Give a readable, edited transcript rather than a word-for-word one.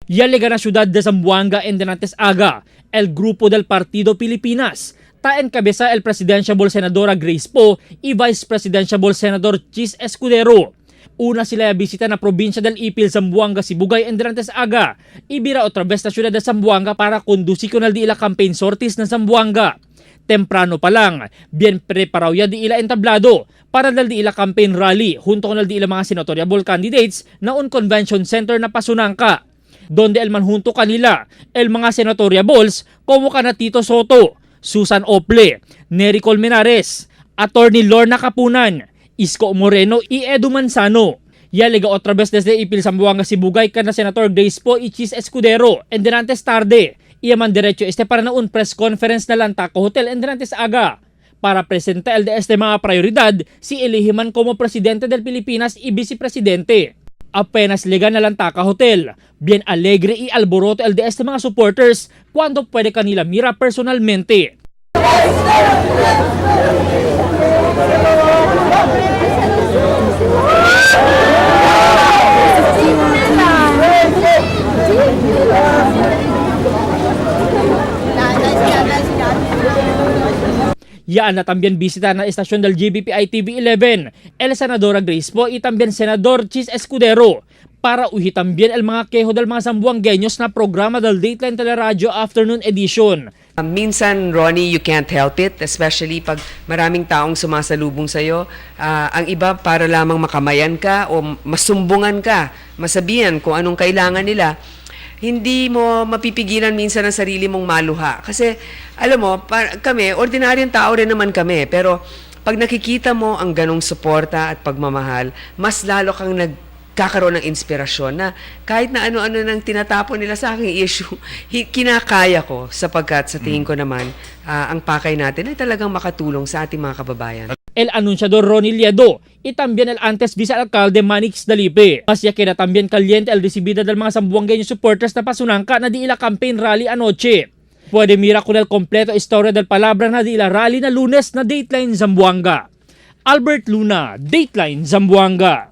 Ya llega na ciudad de Zamboanga en denantes aga, el grupo del Partido Pilipinas. Ta encabeza el presidentiable senadora Grace Poe y vice presidentiable senador Chis Escudero. Una sila bisita na probinsya del Ipil, Zamboanga, Sibugay en denantes aga. Ibira otra vez na ciudad de Zamboanga para conducir con el di ila campaign sortis na Zamboanga. Temprano pa lang, bien preparado ya di ila entablado para dal di ila campaign rally junto con el di ila mga senatoriable candidates na un convention center na Pasunangka donde el manjunto kanila el mga senatoriables como kana Tito Soto, Susan Ople, Neri Colmenares, Attorney Lorna Kapunan, Isko Moreno y Edu Manzano. Yalega otra vez desde Ipil Zamboanga Sibugay kana Senator Grace Poe y Chis Escudero en denantes tarde. Iyaman derecho este para na un press conference na Lantaco Hotel en denantes aga para presentar el de este mga prioridad si elihiman como presidente del Pilipinas y vicepresidente. Apenas liga na Lantaca Hotel, bien alegre y alboroto el de este mga supporters cuando puede kanila mira personalmente. Yaan na también bisita na estasyon del GBPI TV 11, el Senadora Grace Poe y también Senador Chis Escudero para uhi también el mga keho del mga Zamboangueños na programa del Dateline Teleradyo Afternoon Edition. Minsan, Ronnie, you can't help it, especially pag maraming taong sumasalubong sa'yo. Ang iba para lamang makamayan ka o masumbungan ka, masabihan kung anong kailangan nila. Hindi mo mapipigilan minsan ang sarili mong maluha. Kasi, alam mo, kami, ordinaryong tao rin naman kami, pero pag nakikita mo ang ganong suporta at pagmamahal, mas lalo kang nagkakaroon ng inspirasyon na kahit na ano-ano nang tinatapon nila sa aking issue, kinakaya ko sapagkat sa tingin ko naman, ang pakay natin ay talagang makatulong sa ating mga kababayan. El anunciador Ronnie Liedo y también el antes vicealcalde Manix Dalipe. Mas ya queda también caliente el recibida del mga Zamboangueño supporters na Pasunangka na di ila campaign rally anoche. Puede mira con el completo historia del palabra na di ila rally na Lunes na Dateline Zamboanga. Albert Luna, Dateline Zamboanga.